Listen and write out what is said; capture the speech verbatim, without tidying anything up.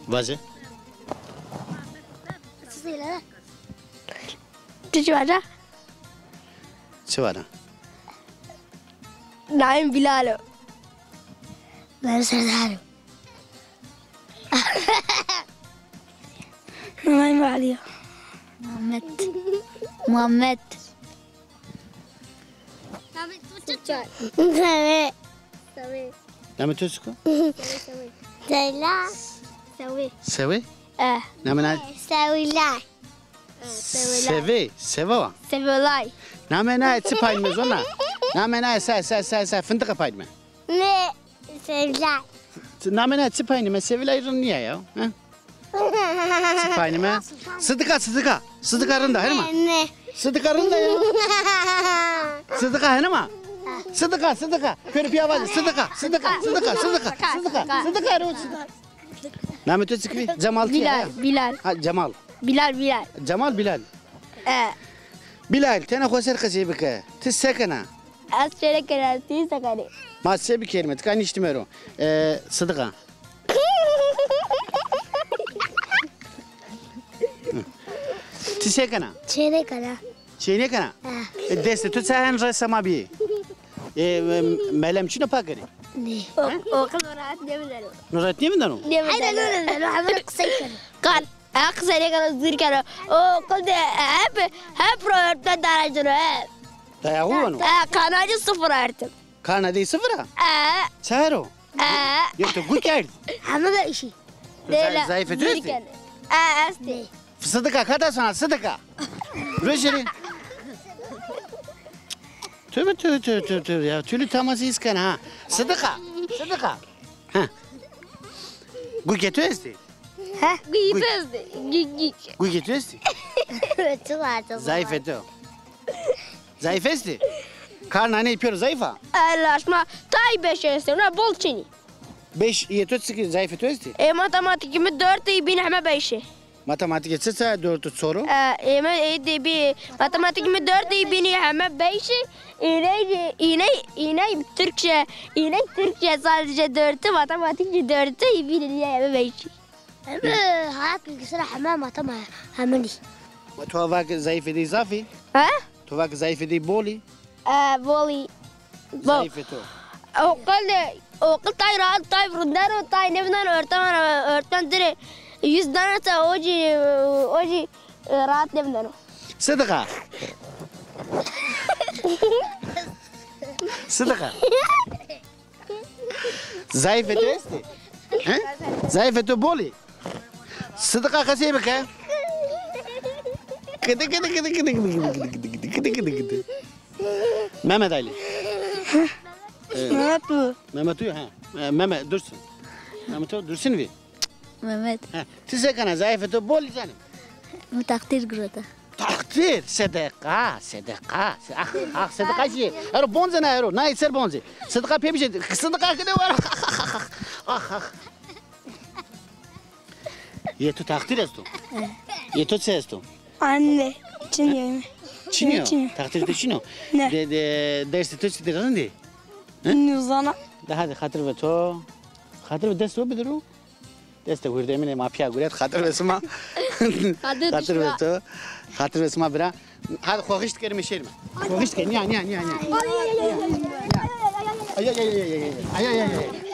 Vaze. Tu çi vaca? Çi vana? Nayê mi Bilal o. Ben Serdar o. Namê mi Elî yo. Muhammed. Muhammed. Sewê. Sewê. Namê to çik o? Sewê. Sewê. Sewê. Sewê. Sewê? E. Namê na? Sewîlay. Sewê. Sewê. Sewê wa? Sewêlay. Namê na çi pay nîme zona? Namê na se, se, se, se, findiqe pay nîme. Ne, Sewîlay. Namê na çi pay nîme? Sewîlay rind nîya ya. Ha? Çi pay nîme? Sidika, Sidika. Sidika rind a, herma. Ne, ne. Sidika rind a ya. Sidika herma. Sidika, Sidika. Pêro pîya vaze. Sidika, Sidika, Sidika, Sidika, Sidika. Sidika, ero Sidika. Namê to çik bî? Cemal kî ya? Bilal, Bilal. Ha, Cemal. Bilal, Bilal. Cemal, Bilal. E. Bilal, tena xo ser qesey bike. Ti se kena? Ez çênekena, ti se kenê? Ma se bikerîme, tika niştîme ro. E, Sidika. Ti se kena? Çênekena. Çênekena? Ha. E, destê to ça hen resama bîyê? E, e, melem çin o pakerê? Nê. O, o qil no rehet nêvindeno. No rehet nêvindeno? Nêvindeno. Hayda, no nêvindeno, hemen qisey keno. Kan, e, qisey nêkeno, zûr keno. O qil de, e, hep, hep ro örtmen dara ci ro, hep. Dayağı mı? E, karna ci sıfır artık. Karna dey sıfır a? E. Çaro? E. Yok da gu kerd. Heme de işi. Zayıf etu esti? E, esti. Sidika, kata sana Sidika. Rojeri. Tövbe, tövbe, tövbe, tövbe, tövbe ya. Tülü taması iskan ha. Sidika. Sidika. Ha. Gu ketu esti? Ha? Gu ketu esti. Gu, gu. Gu ketu esti? Zayıf etu. Zayıf esti. Karna ney pêro zayıf a? Ella şima tay beş esti, na bol çinî. Beş yê to çik, zayıfê to esti? E, matematikî mi dört, ê bînî heme beşî. Matematikê çi ça dört çor o? E, ê mi, ê de bî, matematikî mi dört, ê bînî heme beşî. Îney, îney, îney Türkçe, îney Türkçe sadece dört, matematikî dört, ê bînî heme beşî. Heme hayat bilgisi ra heme matematik heme nî. Ma to vake zayıfê dey zafî? Ha? To vake zayıfê dey bolî? E, bolî. Bol. Zayıfê to. Oqil, oqil tay rahat, tay rindeno, tay nêvindeno, örtmen, örtmen dirê yüz dana ça, o jî, o jî, e, rahat nêvindeno. Sidika. Sidika. Zayıfê to esti? He? Zayıfê to bolî? Sidika qesey bike. Kidi, kidi, kidi. Mehmet Ali. Mehmet bu. Mehmet Uyu, ha. E, Mehmet Dursun. Mehmet o Dursun vi. Mehmet. Ha. Ti se kena, zayıfê to bolî canım? Mi takdir girota. Takdir, sedeka, sedeka. Se-, ah, ah, sedeka çi? Ero bonze na ero, na ser bonze. Sedeka pê bije, sedeka kide var. Ah, ah. Yê to takdir esto? Yê to çi esto? Anne, çinyo. Çinyo? Çinyo. Takdir de çinyo. Ne? De, de, dersê to çi de rindî? Nizana. De hadi xatir ve to. Xatir ve dest o bidiru. Destê hurdemînê ma pîya guret, xatir ve sima. Xatir ve to. Xatir ve sima bira. Hadi xoxişt kerîme şêrîme. Xoxişt kerîme. Nîya, nîya, nîya, nîya. Ay, ay, ay, ay. Ay, ay, ay, ay.